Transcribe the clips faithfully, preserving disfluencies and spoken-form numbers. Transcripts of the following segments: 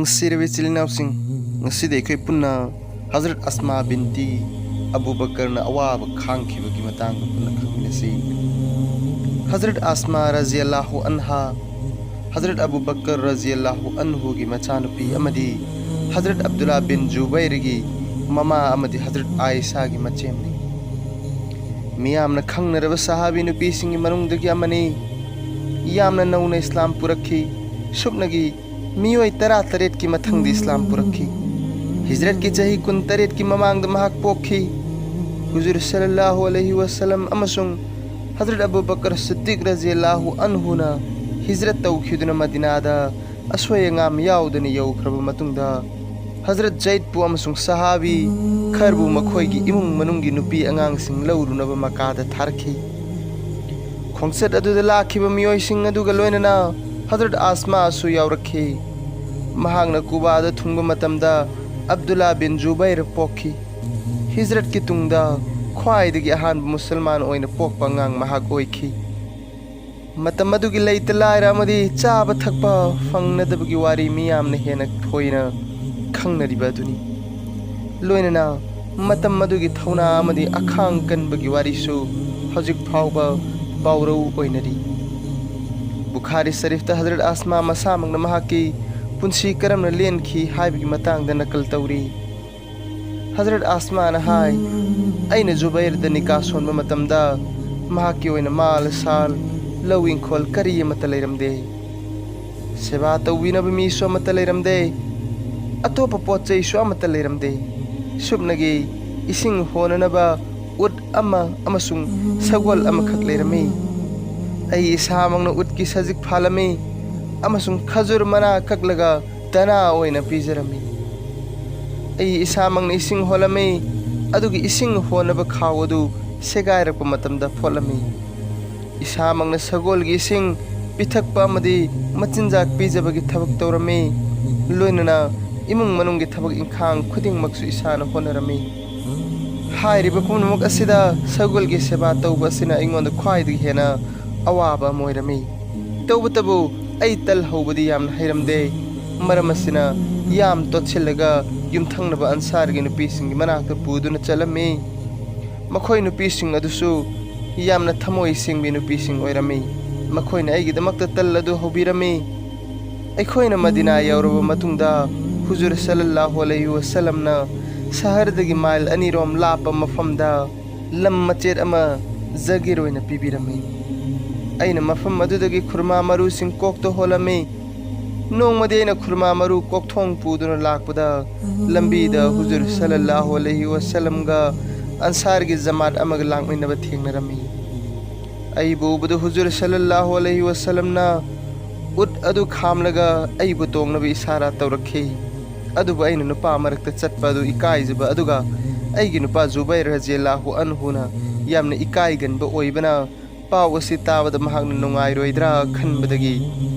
ꯅꯨꯡꯁꯤꯔꯕ ꯏꯆꯤꯜ ꯏꯅꯥꯎꯁꯤꯡ, ꯉꯁꯤꯗꯤ ꯑꯩꯈꯣꯏ ꯄꯨꯟꯅ ꯍꯖꯔꯠ ꯑꯁꯃꯥ ꯕꯤꯟꯇꯤ ꯑꯕꯨ ꯕꯀꯔꯅ ꯑꯋꯥꯕ ꯈꯥꯡꯈꯤꯕꯒꯤ ꯃꯇꯥꯡꯗ ꯄꯨꯟꯅ ꯈꯪꯃꯤꯟꯅꯁꯤ꯫ ꯍꯖꯔꯠ ꯑꯁꯃꯥ ꯔꯖꯤꯌꯜꯂꯥꯍꯨ ꯑꯟꯍꯥ, ꯍꯖꯔꯠ ꯑꯕꯨ ꯕꯀꯔ ꯔꯖꯤꯌꯜꯂꯥꯍꯨ ꯑꯟꯍꯨꯒꯤ ꯃꯆꯥꯅꯨꯄꯤ ꯑꯃꯗꯤ ꯍꯖꯔꯠ ꯑꯕꯗꯨꯜꯂꯥ ꯕꯤꯟ ꯖꯨꯕꯩꯔꯒꯤ ꯃꯃꯥ ꯑꯃꯗꯤ ꯍꯖꯔꯠ ꯑꯥꯏꯁꯥꯒꯤ ꯃꯆꯦꯝꯅꯤ꯫ ꯃꯤꯌꯥꯝꯅ ꯈꯪꯅꯔꯕ ꯁꯍꯥꯕꯤ ꯅꯨꯄꯤꯁꯤꯡꯒꯤ ꯃꯅꯨꯡꯗꯒꯤ ꯑꯃꯅꯤ꯫ ꯌꯥꯝꯅ ꯅꯧꯅ ꯏꯁꯂꯥꯝ ꯄꯨꯔꯛꯈꯤ꯫ ꯁꯨꯞꯅꯒꯤ ꯃꯤꯑꯣꯏ ꯇꯔꯥ ꯇꯔꯦꯠꯀꯤ ꯃꯊꯪꯗ ꯏꯁꯂꯥꯝ ꯄꯨꯔꯛꯈꯤ꯫ ꯍꯤꯖ꯭ꯔꯠꯀꯤ ꯆꯍꯤ ꯀꯨꯟ ꯇꯔꯦꯠꯀꯤ ꯃꯃꯥꯡꯗ ꯃꯍꯥꯛ ꯄꯣꯛꯈꯤ꯫ ꯍꯨꯖꯨꯔ ꯁꯜꯂꯜꯂꯥꯍꯨ ꯑꯂꯩꯍꯤ ꯋꯁꯜꯂꯝ ꯑꯃꯁꯨꯡ ꯍꯖꯔꯠ ꯑꯕꯨ ꯕꯀꯔ ꯁꯤꯗꯤꯛ ꯔꯖꯤꯌꯜꯂꯥꯍꯨ ꯑꯟꯍꯨꯅ ꯍꯤꯖ꯭ꯔꯠ ꯇꯧꯈꯤꯗꯨꯅ ꯃꯗꯤꯅꯥꯗ ꯑꯁꯣꯏ ꯑꯉꯥꯝ ꯌꯥꯎꯗꯅ ꯌꯧꯈ꯭ꯔꯕ ꯃꯇꯨꯡꯗ, ꯍꯖꯔꯠ ꯖꯩꯗꯄꯨ ꯑꯃꯁꯨꯡ ꯁꯍꯥꯕꯤ ꯈꯔꯕꯨ ꯃꯈꯣꯏꯒꯤ ꯏꯃꯨꯡ ꯃꯅꯨꯡꯒꯤ ꯅꯨꯄꯤ ꯑꯉꯥꯡꯁꯤꯡ ꯂꯧꯔꯨꯅꯕ ꯃꯀꯥꯗ ꯊꯥꯔꯛꯈꯤ꯫ ꯈꯣꯡꯆꯠ ꯑꯗꯨꯗ ꯂꯥꯛꯈꯤꯕ ꯃꯤꯑꯣꯏꯁꯤꯡ ꯑꯗꯨꯒ ꯂꯣꯏꯅꯅ ꯍꯖꯔꯠ ꯑꯁꯃꯥꯁꯨ ꯌꯥꯎꯔꯛꯈꯤ꯫ ꯃꯍꯥꯛꯅ ꯀꯨꯕꯥꯗ ꯊꯨꯡꯕ ꯃꯇꯝꯗ ꯑꯕꯗꯨꯜꯂꯥ ꯕꯤꯟ ꯖꯨꯕꯩꯔ ꯄꯣꯛꯈꯤ꯫ ꯍꯤꯖ꯭ꯔꯠꯀꯤ ꯇꯨꯡꯗ ꯈ꯭ꯋꯥꯏꯗꯒꯤ ꯑꯍꯥꯟꯕ ꯃꯨꯁꯜꯃꯥꯟ ꯑꯣꯏꯅ ꯄꯣꯛꯄ ꯑꯉꯥꯡ ꯃꯍꯥꯛ ꯑꯣꯏꯈꯤ꯫ ꯃꯇꯝ ꯑꯗꯨꯒꯤ ꯂꯩꯇ ꯂꯥꯏꯔ ꯑꯃꯗꯤ ꯆꯥꯕ ꯊꯛꯄ ꯐꯪꯅꯗꯕꯒꯤ ꯋꯥꯔꯤ ꯃꯤꯌꯥꯝꯅ ꯍꯦꯟꯅ ꯊꯣꯏꯅ ꯈꯪꯅꯔꯤꯕ ꯑꯗꯨꯅꯤ꯫ ꯂꯣꯏꯅꯅ ꯃꯇꯝ ꯑꯗꯨꯒꯤ ꯊꯧꯅꯥ ꯑꯃꯗꯤ ꯑꯈꯥꯡ ꯀꯟꯕꯒꯤ ꯋꯥꯔꯤꯁꯨ ꯍꯧꯖꯤꯛ ꯐꯥꯎꯕ ꯄꯥꯎꯔꯧ ꯑꯣꯏꯅꯔꯤ꯫ ꯕꯨꯈꯥꯔꯤ ꯁꯔꯤꯐꯇ ꯍꯖꯔꯠ ꯑꯁꯃꯥ ꯃꯁꯥꯃꯛꯅ ꯃꯍꯥꯛꯀꯤ ꯄꯨꯟꯁꯤ ꯀꯔꯝꯅ ꯂꯦꯟꯈꯤ ꯍꯥꯏꯕꯒꯤ ꯃꯇꯥꯡꯗ ꯅꯀꯜ ꯇꯧꯔꯤ꯫ ꯍꯖꯔꯠ ꯑꯁꯃꯥꯅ ꯍꯥꯏ, "ꯑꯩꯅ ꯖꯨꯕꯩꯔꯗ ꯅꯤꯀꯥ ꯁꯣꯟꯕ ꯃꯇꯝꯗ ꯃꯍꯥꯛꯀꯤ ꯑꯣꯏꯅ ꯃꯥꯜ ꯁꯥꯜ, ꯂꯧ ꯏꯪꯈꯣꯜ ꯀꯔꯤ ꯑꯃꯠꯇ ꯂꯩꯔꯝꯗꯦ꯫ ꯁꯦꯕꯥ ꯇꯧꯕꯤꯅꯕ ꯃꯤꯁꯨ ꯑꯃꯠꯇ ꯂꯩꯔꯝꯗꯦ꯫ ꯑꯇꯣꯞꯄ ꯄꯣꯠ ꯆꯩꯁꯨ ꯑꯃꯠꯇ ꯂꯩꯔꯝꯗꯦ꯫ ꯁꯨꯞꯅꯒꯤ ꯏꯁꯤꯡ ꯍꯣꯅꯅꯕ ꯎꯠ ꯑꯃ ꯑꯃꯁꯨꯡ ꯁꯒꯣꯜ ꯑꯃꯈꯛ ꯂꯩꯔꯝꯃꯤ꯫ ꯑꯩ ꯏꯁꯥꯃꯛꯅ ꯎꯠꯀꯤ ꯁꯖꯤꯛ ꯐꯥꯜꯂꯝꯃꯤ ꯑꯃꯁꯨꯡ ꯈꯖꯨꯔ ꯃꯅꯥ ꯀꯛꯂꯒ ꯗꯅꯥ ꯑꯣꯏꯅ ꯄꯤꯖꯔꯝꯃꯤ꯫ ꯑꯩ ꯏꯁꯥꯃꯛꯅ ꯏꯁꯤꯡ ꯍꯣꯜꯂꯝꯃꯤ, ꯑꯗꯨꯒ ꯏꯁꯤꯡ ꯍꯣꯟꯅꯕ ꯈꯥꯎ ꯑꯗꯨ ꯁꯦꯒꯥꯏꯔꯛꯄ ꯃꯇꯝꯗ ꯐꯣꯠꯂꯝꯃꯤ꯫ ꯏꯁꯥꯃꯛꯅ ꯁꯒꯣꯜꯒꯤ ꯏꯁꯤꯡ ꯄꯤꯊꯛꯄ ꯑꯃꯗꯤ ꯃꯆꯤꯟꯖꯥꯛ ꯄꯤꯖꯕꯒꯤ ꯊꯕꯛ ꯇꯧꯔꯝꯃꯤ꯫ ꯂꯣꯏꯅꯅ ꯏꯃꯨꯡ ꯃꯅꯨꯡꯒꯤ ꯊꯕꯛ ꯏꯪꯈꯥꯡ ꯈꯨꯗꯤꯡꯃꯛꯁꯨ ꯏꯁꯥꯅ ꯍꯣꯠꯅꯔꯝꯃꯤ꯫ ꯍꯥꯏꯔꯤꯕ ꯄꯨꯝꯅꯃꯛ ꯑꯁꯤꯗ ꯁꯒꯣꯜꯒꯤ ꯁꯦꯕꯥ ꯇꯧꯕ ꯑꯁꯤꯅ ꯑꯩꯉꯣꯟꯗ ꯈ꯭ꯋꯥꯏꯗꯒꯤ ꯍꯦꯟꯅ ꯑꯋꯥꯕ ꯑꯃ ꯑꯣꯏꯔꯝꯃꯤ꯫ ꯇꯧꯕꯇꯕꯨ ꯑꯩ ꯇꯜ ꯍꯧꯕꯗꯤ ꯌꯥꯝꯅ ꯍꯩꯔꯝꯗꯦ꯫ ꯃꯔꯝ ꯑꯁꯤꯅ ꯌꯥꯝ ꯇꯣꯠꯁꯤꯜꯂꯒ ꯌꯨꯝꯊꯪꯅꯕ ꯑꯟꯁꯥꯔꯒꯤ ꯅꯨꯄꯤꯁꯤꯡꯒꯤ ꯃꯅꯥꯛꯇ ꯄꯨꯗꯨꯅ ꯆꯠꯂꯝꯃꯤ꯫ ꯃꯈꯣꯏ ꯅꯨꯄꯤꯁꯤꯡ ꯑꯗꯨꯁꯨ ꯌꯥꯝꯅ ꯊꯃꯣꯏ ꯁꯦꯡꯕꯤ ꯅꯨꯄꯤꯁꯤꯡ ꯑꯣꯏꯔꯝꯃꯤ꯫ ꯃꯈꯣꯏꯅ ꯑꯩꯒꯤꯗꯃꯛꯇ ꯇꯜ ꯑꯗꯨ ꯍꯧꯕꯤꯔꯝꯃꯤ꯫ ꯑꯩꯈꯣꯏꯅ ꯃꯗꯤꯅꯥ ꯌꯧꯔꯕ ꯃꯇꯨꯡꯗ ꯍꯨꯖꯨꯔ ꯁꯜꯂꯜꯂꯥꯍꯨ ꯑꯂꯩꯍꯤ ꯋꯁꯜꯂꯝꯅ ꯁꯍꯔꯗꯒꯤ ꯃꯥꯏꯜ ꯑꯅꯤꯔꯣꯝ ꯂꯥꯞꯄ ꯃꯐꯝꯗ ꯂꯝ ꯃꯆꯦꯠ ꯑꯃ ꯖꯒꯤꯔ ꯑꯣꯏꯅ ꯄꯤꯕꯤꯔꯝꯃꯤ꯫ ꯑꯩꯅ ꯃꯐꯝ ꯑꯗꯨꯗꯒꯤ ꯈꯨꯔꯃꯥ ꯃꯔꯨꯁꯤꯡ ꯀꯣꯛꯇ ꯍꯣꯜꯂꯝꯃꯤ꯫ ꯅꯣꯡꯃꯗꯤ ꯑꯩꯅ ꯈꯨꯔꯃꯥ ꯃꯔꯨ ꯀꯣꯛꯊꯣꯡ ꯄꯨꯗꯨꯅ ꯂꯥꯛꯄꯗ ꯂꯝꯕꯤꯗ ꯍꯨꯖꯨꯔ ꯁꯜꯂꯜꯂꯥꯍꯨ ꯑꯂꯩꯍꯤ ꯋꯁꯜꯂꯝꯒ ꯑꯟꯁꯥꯔꯒꯤ ꯖꯃꯥꯠ ꯑꯃꯒ ꯂꯥꯛꯃꯤꯟꯅꯕ ꯊꯦꯡꯅꯔꯝꯃꯤ꯫ ꯑꯩꯕꯨ ꯎꯕꯗ ꯍꯨꯖꯨꯔ ꯁꯜꯂꯜꯂꯥꯍꯨ ꯑꯂꯩꯍꯤ ꯋꯁꯜꯂꯝꯅ ꯎꯠ ꯑꯗꯨ ꯈꯥꯝꯂꯒ ꯑꯩꯕꯨ ꯇꯣꯡꯅꯕ ꯏꯁꯥꯔꯥ ꯇꯧꯔꯛꯈꯤ꯫ ꯑꯗꯨꯕꯨ ꯑꯩꯅ ꯅꯨꯄꯥ ꯃꯔꯛꯇ ꯆꯠꯄ ꯑꯗꯨ ꯏꯀꯥꯏꯖꯕ ꯑꯗꯨꯒ ꯑꯩꯒꯤ ꯅꯨꯄꯥ ꯖꯨꯕꯩꯔ ꯔꯖꯤꯌꯜꯂꯥꯍꯨ ꯑꯟꯍꯨꯅ ꯌꯥꯝꯅ ꯏꯀꯥꯏꯒꯟꯕ ꯑꯣꯏꯕꯅ ꯄꯥꯎ ꯑꯁꯤ ꯇꯥꯕꯗ ꯃꯍꯥꯛꯅ ꯅꯨꯡꯉꯥꯏꯔꯣꯏꯗ꯭ꯔꯥ ꯈꯟꯕꯗꯒꯤ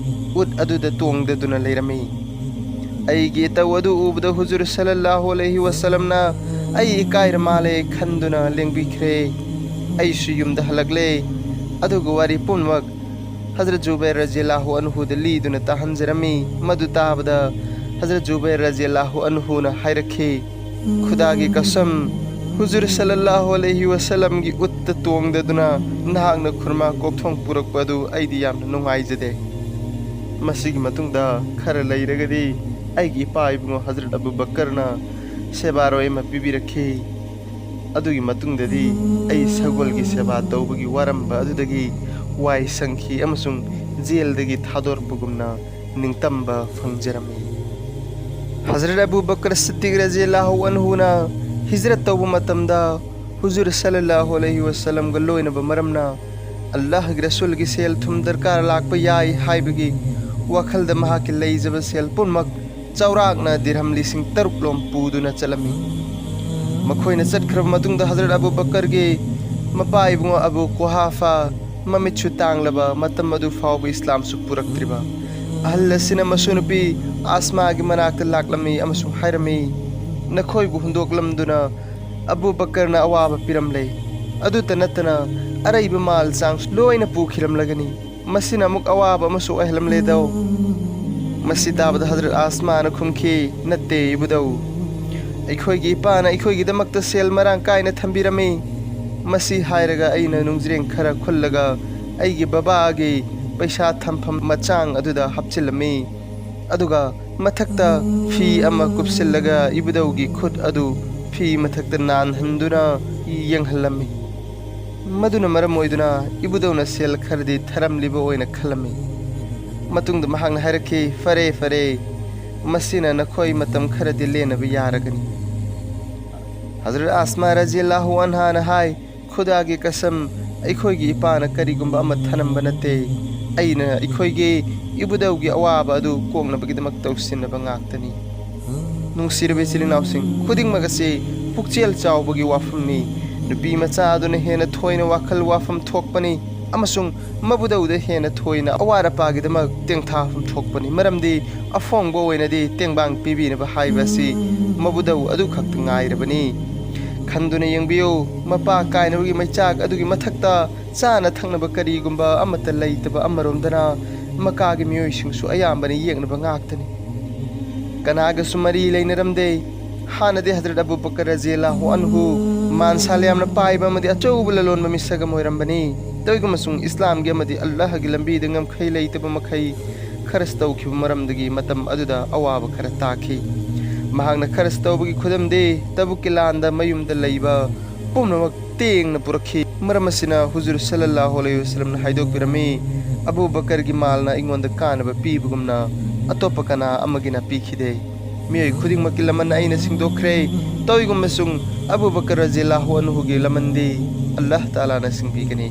ꯎꯠ ꯑꯗꯨꯗ ꯇꯣꯡꯗꯗꯨꯅ ꯂꯩꯔꯝꯃꯤ꯫ ꯑꯩꯒꯤ ꯏꯇꯧ ꯑꯗꯨ ꯎꯕꯗ ꯍꯨꯖꯨꯔ ꯁꯜꯂꯜꯂꯥꯍꯨ ꯑꯂꯩꯍꯤ ꯋꯁꯜꯂꯝꯅ ꯑꯩ ꯏꯀꯥꯏꯔ ꯃꯥꯜꯂꯦ ꯈꯟꯗꯨꯅ ꯂꯦꯡꯕꯤꯈ꯭ꯔꯦ꯫ ꯑꯩꯁꯨ ꯌꯨꯝꯗ ꯍꯜꯂꯛꯂꯦ꯫ ꯑꯗꯨꯒ ꯋꯥꯔꯤ ꯄꯨꯝꯅꯃꯛ ꯍꯖꯔꯠ ꯖꯨꯕꯩꯔ ꯔꯖꯤꯌꯜꯂꯥꯍꯨ ꯑꯟꯍꯨꯗ ꯂꯤꯗꯨꯅ ꯇꯥꯍꯟꯖꯔꯝꯃꯤ꯫ ꯃꯗꯨ ꯇꯥꯕꯗ ꯍꯖꯔꯠ ꯖꯨꯕꯩꯔ ꯔꯖꯤꯌꯜꯂꯥꯍꯨ ꯑꯟꯍꯨꯅ ꯍꯥꯏꯔꯛꯈꯤ, "ꯈꯨꯗꯥꯒꯤ ꯀꯁꯝ, ꯍꯨꯖꯨꯔ ꯁꯜꯂꯜꯂꯥꯍꯨ ꯑꯂꯩꯍꯤ ꯋꯁꯜꯂꯝꯒꯤ ꯎꯠꯇ ꯇꯣꯡꯗꯗꯨꯅ ꯅꯍꯥꯛꯅ ꯈꯨꯔꯃꯥ ꯀꯣꯛꯊꯣꯡ ꯄꯨꯔꯛꯄ ꯑꯗꯨ ꯑꯩꯗꯤ ꯌꯥꯝꯅ ꯅꯨꯡꯉꯥꯏꯖꯗꯦ꯫ ꯃꯁꯤꯒꯤ ꯃꯇꯨꯡꯗ ꯈꯔ ꯂꯩꯔꯒꯗꯤ ꯑꯩꯒꯤ ꯏꯄꯥ ꯏꯕꯨꯡꯉꯣ ꯍꯖꯔꯠ ꯑꯕꯨ ꯕꯀꯔꯅ ꯁꯦꯕꯥꯔꯣꯏ ꯑꯃ ꯄꯤꯕꯤꯔꯛꯈꯤ꯫ ꯑꯗꯨꯒꯤ ꯃꯇꯨꯡꯗꯗꯤ ꯑꯩ ꯁꯒꯣꯜꯒꯤ ꯁꯦꯕꯥ ꯇꯧꯕꯒꯤ ꯋꯥꯔꯝꯕ ꯑꯗꯨꯗꯒꯤ ꯋꯥꯏ ꯁꯪꯈꯤ ꯑꯃꯁꯨꯡ ꯖꯦꯜꯗꯒꯤ ꯊꯥꯗꯣꯔꯛꯄꯒꯨꯝꯅ ꯅꯤꯡꯇꯝꯕ ꯐꯪꯖꯔꯝꯃꯤ꯫" ꯍꯖꯔꯠ ꯑꯕꯨ ꯕꯀꯔ ꯁꯤꯗꯤꯛ ꯔꯖꯤꯌꯜꯂꯥꯍꯨ ꯑꯟꯍꯨꯅ ꯍꯤꯖꯔꯠ ꯇꯧꯕ ꯃꯇꯝꯗ ꯍꯨꯖꯨꯔ ꯁꯜꯂꯜꯂꯥꯍꯨ ꯑꯂꯩꯍꯤ ꯋꯁꯜꯂꯝꯒ ꯂꯣꯏꯅꯕ ꯃꯔꯝꯅ ꯑꯜꯂꯥꯍꯒꯤ ꯔꯁꯨꯜꯒꯤ ꯁꯦꯜ ꯊꯨꯝ ꯗꯔꯀꯥꯔ ꯂꯥꯛꯄ ꯌꯥꯏ ꯍꯥꯏꯕꯒꯤ ꯋꯥꯈꯜꯗ ꯃꯍꯥꯛꯀꯤ ꯂꯩꯖꯕ ꯁꯦꯜ ꯄꯨꯝꯅꯃꯛ ꯆꯥꯎꯔꯥꯛꯅ ꯗꯤꯔꯍꯝ ꯂꯤꯁꯤꯡ ꯇꯔꯨꯛ ꯂꯣꯝ ꯄꯨꯗꯨꯅ ꯆꯠꯂꯝꯃꯤ꯫ ꯃꯈꯣꯏꯅ ꯆꯠꯈ꯭ꯔꯕ ꯃꯇꯨꯡꯗ ꯍꯖꯔꯠ ꯑꯕꯨ ꯕꯀꯔꯒꯤ ꯃꯄꯥ ꯏꯕꯨꯡꯉꯣ ꯑꯕꯨ ꯀꯨꯍꯥꯐꯥ ꯃꯃꯤꯠꯁꯨ ꯇꯥꯡꯂꯕ, ꯃꯇꯝ ꯑꯗꯨ ꯐꯥꯎꯕ ꯏꯁꯂꯥꯝꯁꯨ ꯄꯨꯔꯛꯇ꯭ꯔꯤꯕ ꯑꯍꯜ ꯑꯁꯤꯅ ꯃꯁꯨ ꯅꯨꯄꯤ ꯑꯁꯃꯥꯒꯤ ꯃꯅꯥꯛꯇ ꯂꯥꯛꯂꯝꯃꯤ ꯑꯃꯁꯨꯡ ꯍꯥꯏꯔꯝꯃꯤ, "ꯅꯈꯣꯏꯕꯨ ꯍꯨꯟꯗꯣꯛꯂꯝꯗꯨꯅ ꯑꯕꯨ ꯕꯀꯔꯅ ꯑꯋꯥꯕ ꯄꯤꯔꯝꯂꯦ꯫ ꯑꯗꯨꯇ ꯅꯠꯇꯅ ꯑꯔꯩꯕ ꯃꯥꯜ ꯆꯥꯡꯁꯨ ꯂꯣꯏꯅ ꯄꯨꯈꯤꯔꯝꯂꯒꯅꯤ꯫ ꯃꯁꯤꯅ ꯑꯃꯨꯛ ꯑꯋꯥꯕ ꯑꯃꯁꯨ ꯑꯣꯏꯍꯜꯂꯝꯂꯦꯗꯧ꯫" ꯃꯁꯤ ꯇꯥꯕꯗ ꯍꯖꯔꯠ ꯑꯥꯁꯃꯥꯅ ꯈꯨꯝꯈꯤ, "ꯅꯠꯇꯦ ꯏꯕꯨꯙꯧ, ꯑꯩꯈꯣꯏꯒꯤ ꯏꯄꯥꯅ ꯑꯩꯈꯣꯏꯒꯤꯗꯃꯛꯇ ꯁꯦꯜ ꯃꯔꯥꯡ ꯀꯥꯏꯅ ꯊꯝꯕꯤꯔꯝꯃꯤ꯫ ꯃꯁꯤ ꯍꯥꯏꯔꯒ ꯑꯩꯅ ꯅꯨꯡꯖ꯭ꯔꯦꯡ ꯈꯔ ꯈꯨꯜꯂꯒ ꯑꯩꯒꯤ ꯕꯕꯥꯒꯤ ꯄꯩꯁꯥ ꯊꯝꯐꯝ ꯃꯆꯥꯡ ꯑꯗꯨꯗ ꯍꯥꯞꯆꯤꯜꯂꯝꯃꯤ꯫ ꯑꯗꯨꯒ ꯃꯊꯛꯇ ꯐꯤ ꯑꯃ ꯀꯨꯞꯁꯤꯜꯂꯒ ꯏꯕꯨꯙꯧꯒꯤ ꯈꯨꯠ ꯑꯗꯨ ꯐꯤ ꯃꯊꯛꯇ ꯅꯥꯟꯍꯟꯗꯨꯅ ꯌꯦꯡꯍꯜꯂꯝꯃꯤ꯫ ꯃꯗꯨꯅ ꯃꯔꯝ ꯑꯣꯏꯗꯨꯅ ꯏꯕꯨꯙꯧꯅ ꯁꯦꯜ ꯈꯔꯗꯤ ꯊꯔꯝꯂꯤꯕ ꯑꯣꯏꯅ ꯈꯜꯂꯝꯃꯤ꯫ ꯃꯇꯨꯡꯗ ꯃꯍꯥꯛꯅ ꯍꯥꯏꯔꯛꯈꯤ, "ꯐꯔꯦ, ꯐꯔꯦ, ꯃꯁꯤꯅ ꯅꯈꯣꯏ ꯃꯇꯝ ꯈꯔꯗꯤ ꯂꯦꯟꯅꯕ ꯌꯥꯔꯒꯅꯤ"꯫ ꯍꯖꯔꯠ ꯑꯥꯁꯃꯥ ꯔꯖꯤꯌꯜꯂꯥꯍꯨ ꯑꯟꯍꯥꯅ ꯍꯥꯏ, "ꯈꯨꯗꯥꯒꯤ ꯀꯁꯝ, ꯑꯩꯈꯣꯏꯒꯤ ꯏꯄꯥꯅ ꯀꯔꯤꯒꯨꯝꯕ ꯑꯃ ꯊꯅꯝꯕ ꯅꯠꯇꯦ꯫ ꯑꯩꯅ ꯑꯩꯈꯣꯏꯒꯤ ꯏꯕꯨꯙꯧꯒꯤ ꯑꯋꯥꯕ ꯑꯗꯨ ꯀꯣꯛꯅꯕꯒꯤꯗꯃꯛ ꯇꯧꯁꯤꯟꯅꯕ ꯉꯥꯛꯇꯅꯤ"꯫ ꯅꯨꯡꯁꯤꯔꯕ ꯏꯆꯤꯜ ꯏꯅꯥꯎꯁꯤꯡ, ꯈꯨꯗꯤꯡꯃꯛ ꯑꯁꯤ ꯄꯨꯛꯆꯦꯜ ꯆꯥꯎꯕꯒꯤ ꯋꯥꯐꯝꯅꯤ꯫ ꯅꯨꯄꯤ ꯃꯆꯥ ꯑꯗꯨꯅ ꯍꯦꯟꯅ ꯊꯣꯏꯅ ꯋꯥꯈꯜ ꯋꯥꯐꯝ ꯊꯣꯛꯄꯅꯤ ꯑꯃꯁꯨꯡ ꯃꯕꯨꯗꯧꯗ ꯍꯦꯟꯅ ꯊꯣꯏꯅ ꯑꯋꯥꯠ ꯑꯄꯥꯒꯤꯗꯃꯛ ꯇꯦꯡꯊꯥꯐꯝ ꯊꯣꯛꯄꯅꯤ, ꯃꯔꯝꯗꯤ ꯑꯐꯣꯡꯕ ꯑꯣꯏꯅꯗꯤ ꯇꯦꯡꯕꯥꯡ ꯄꯤꯕꯤꯅꯕ ꯍꯥꯏꯕ ꯑꯁꯤ ꯃꯕꯨꯗꯧ ꯑꯗꯨꯈꯛꯇ ꯉꯥꯏꯔꯕꯅꯤ꯫ ꯈꯟꯗꯨꯅ ꯌꯦꯡꯕꯤꯌꯨ, ꯃꯄꯥ ꯀꯥꯏꯅꯕꯒꯤ ꯃꯩꯆꯥꯛ ꯑꯗꯨꯒꯤ ꯃꯊꯛꯇ ꯆꯥꯅ ꯊꯛꯅꯕ ꯀꯔꯤꯒꯨꯝꯕ ꯑꯃꯠꯇ ꯂꯩꯇꯕ ꯑꯃꯔꯣꯝꯗꯅ, ꯃꯀꯥꯒꯤ ꯃꯤꯑꯣꯏꯁꯤꯡꯁꯨ ꯑꯌꯥꯝꯕꯅ ꯌꯦꯛꯅꯕ ꯉꯥꯛꯇꯅꯤ꯫ ꯀꯅꯥꯒꯁꯨ ꯃꯔꯤ ꯂꯩꯅꯔꯝꯗꯦ꯫ ꯍꯥꯟꯅꯗꯤ ꯍꯖꯔꯠ ꯑꯕꯨ ꯕꯀꯔ ꯔꯖꯤꯌꯜꯂꯥꯍꯨ ꯑꯟꯍꯨ ꯃꯥꯟꯁꯥꯜ ꯌꯥꯝꯅ ꯄꯥꯏꯕ ꯑꯃꯗꯤ ꯑꯆꯧꯕ ꯂꯂꯣꯟꯕ ꯃꯤꯁꯛ ꯑꯃ ꯑꯣꯏꯔꯝꯕꯅꯤ꯫ ꯇꯧꯏꯒꯨꯝꯕꯁꯨꯡ ꯏꯁꯂꯥꯝꯒꯤ ꯑꯃꯗꯤ ꯑꯜꯂꯥꯍꯒꯤ ꯂꯝꯕꯤꯗ ꯉꯝꯈꯩ ꯂꯩꯇꯕ ꯃꯈꯩ ꯈꯔꯆ ꯇꯧꯈꯤꯕ ꯃꯔꯝꯗꯒꯤ ꯃꯇꯝ ꯑꯗꯨꯗ ꯑꯋꯥꯕ ꯈꯔ ꯇꯥꯈꯤ꯫ ꯃꯍꯥꯛꯅ ꯈꯔꯆ ꯇꯧꯕꯒꯤ ꯈꯨꯗꯝꯗꯤ ꯇꯕꯨꯛꯀꯤ ꯂꯥꯟꯗ ꯃꯌꯨꯝꯗ ꯂꯩꯕ ꯄꯨꯝꯅꯃꯛ ꯇꯦꯡꯅ ꯄꯨꯔꯛꯈꯤ꯫ ꯃꯔꯝ ꯑꯁꯤꯅ ꯍꯨꯖꯨꯔ ꯁꯜꯂꯜꯂꯥꯍꯨ ꯑꯂꯩꯍꯤ ꯋꯁꯜꯂꯝꯅ ꯍꯥꯏꯗꯣꯛꯄꯤꯔꯝꯃꯤ, "ꯑꯕꯨ ꯕꯀꯔꯒꯤ ꯃꯥꯜꯅ ꯑꯩꯉꯣꯟꯗ ꯀꯥꯟꯅꯕ ꯄꯤꯕꯒꯨꯝꯅ ꯑꯇꯣꯞꯄ ꯀꯅꯥ ꯑꯃꯒꯤꯅ ꯄꯤꯈꯤꯗꯦ꯫ ꯃꯤꯑꯣꯏ ꯈꯨꯗꯤꯡꯃꯛꯀꯤ ꯂꯃꯟ ꯑꯩꯅ ꯁꯤꯡꯗꯣꯛꯈ꯭ꯔꯦ꯫ ꯇꯧꯏꯒꯨꯝꯕꯁꯨꯡ ꯑꯕꯨ ꯕꯀꯔ ꯔꯖꯤꯌꯜꯂꯥꯍꯨ ꯑꯟꯍꯨꯒꯤ ꯂꯃꯟꯗꯤ ꯑꯜꯂꯥꯍ ꯇꯥꯂꯥꯅ ꯁꯤꯡꯕꯤꯒꯅꯤ"꯫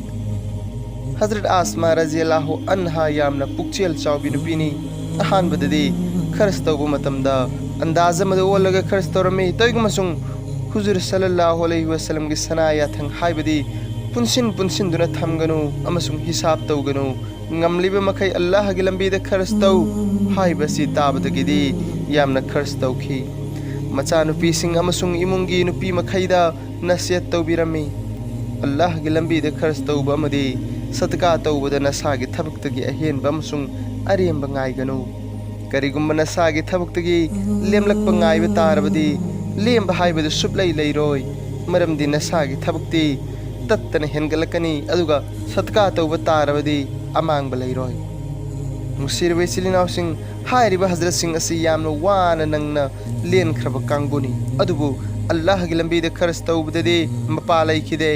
ꯍꯖꯔꯠ ꯑꯥꯁꯃꯥ ꯔꯖꯤꯌꯜꯂꯥꯍꯨ ꯑꯟꯍꯥ ꯌꯥꯝꯅ ꯄꯨꯛꯆꯦꯜ ꯆꯥꯎꯕꯤ ꯅꯨꯄꯤꯅꯤ꯫ ꯑꯍꯥꯟꯕꯗꯗꯤ ꯈꯔꯆ ꯇꯧꯕ ꯃꯇꯝꯗ ꯑꯟꯗꯥꯖ ꯑꯃꯗ ꯑꯣꯜꯂꯒ ꯈꯔꯆ ꯇꯧꯔꯝꯃꯤ꯫ ꯇꯧꯏꯒꯨꯝꯕꯁꯨꯡ ꯍꯨꯖꯨꯔ ꯁꯜꯂꯜꯂꯥꯍꯨ ꯑꯂꯩꯍꯤ ꯋꯁꯜꯂꯝꯒꯤ ꯁꯅꯥ ꯌꯥꯊꯪ ꯍꯥꯏꯕꯗꯤ ꯄꯨꯟꯁꯤꯟ ꯄꯨꯟꯁꯤꯟꯗꯨꯅ ꯊꯝꯒꯅꯨ ꯑꯃꯁꯨꯡ ꯍꯤꯁꯥꯕ ꯇꯧꯒꯅꯨ, ꯉꯝꯂꯤꯕ ꯃꯈꯩ ꯑꯜꯂꯥꯍꯒꯤ ꯂꯝꯕꯤꯗ ꯈꯔꯆ ꯇꯧ ꯍꯥꯏꯕꯁꯤ ꯇꯥꯕꯗꯒꯤꯗꯤ ꯌꯥꯝꯅ ꯈꯔꯆ ꯇꯧꯈꯤ꯫ ꯃꯆꯥꯅꯨꯄꯤꯁꯤꯡ ꯑꯃꯁꯨꯡ ꯏꯃꯨꯡꯒꯤ ꯅꯨꯄꯤ ꯃꯈꯩꯗ ꯅꯁꯤꯍꯠ ꯇꯧꯕꯤꯔꯝꯃꯤ꯫ ꯑꯜꯂꯥꯍꯒꯤ ꯂꯝꯕꯤꯗ ꯈꯔꯆ ꯇꯧꯕ ꯑꯃꯗꯤ ꯁꯗꯀꯥ ꯇꯧꯕꯗ ꯅꯁꯥꯒꯤ ꯊꯕꯛꯇꯒꯤ ꯑꯍꯦꯟꯕ ꯑꯃꯁꯨꯡ ꯑꯔꯦꯝꯕ ꯉꯥꯏꯒꯅꯨ꯫ ꯀꯔꯤꯒꯨꯝꯕ ꯅꯁꯥꯒꯤ ꯊꯕꯛꯇꯒꯤ ꯂꯦꯝꯂꯛꯄ ꯉꯥꯏꯕ ꯇꯥꯔꯕꯗꯤ, ꯂꯦꯝꯕ ꯍꯥꯏꯕꯗꯨ ꯁꯨꯞꯂꯩ ꯂꯩꯔꯣꯏ꯫ ꯃꯔꯝꯗꯤ ꯅꯁꯥꯒꯤ ꯊꯕꯛꯇꯤ ꯇꯠꯇꯅ ꯍꯦꯟꯒꯠꯂꯛꯀꯅꯤ, ꯑꯗꯨꯒ ꯁꯗꯀꯥ ꯇꯧꯕ ꯇꯥꯔꯕꯗꯤ ꯑꯃꯥꯡꯕ ꯂꯩꯔꯣꯏ꯫ ꯅꯨꯡꯁꯤꯔꯕ ꯏꯆꯤꯜ ꯏꯅꯥꯎꯁꯤꯡ, ꯍꯥꯏꯔꯤꯕ ꯍꯖꯔꯠꯁꯤꯡ ꯑꯁꯤ ꯌꯥꯝꯅ ꯋꯥꯅ ꯅꯪꯅ ꯂꯦꯟꯈ꯭ꯔꯕ ꯀꯥꯡꯕꯨꯅꯤ꯫ ꯑꯗꯨꯕꯨ ꯑꯜꯂꯥꯍꯒꯤ ꯂꯝꯕꯤꯗ ꯈꯔꯆ ꯇꯧꯕꯗꯗꯤ ꯃꯄꯥ ꯂꯩꯈꯤꯗꯦ꯫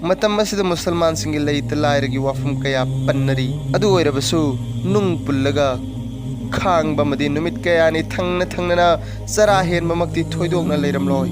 ꯃꯇꯝ ꯑꯁꯤꯗ ꯃꯨꯁꯜꯃꯥꯟꯁꯤꯡꯒꯤ ꯂꯩꯇ ꯂꯥꯏꯔꯒꯤ ꯋꯥꯐꯝ ꯀꯌꯥ ꯄꯟꯅꯔꯤ꯫ ꯑꯗꯨ ꯑꯣꯏꯔꯕꯁꯨ ꯅꯨꯡ ꯄꯨꯜꯂꯒ ꯈꯥꯡꯕ ꯑꯃꯗꯤ ꯅꯨꯃꯤꯠ ꯀꯌꯥꯅꯤ ꯊꯪꯅ ꯊꯪꯅꯅ ꯆꯔꯥ ꯍꯦꯟꯕꯃꯛꯇꯤ ꯊꯣꯏꯗꯣꯛꯅ ꯂꯩꯔꯝꯂꯣꯏ꯫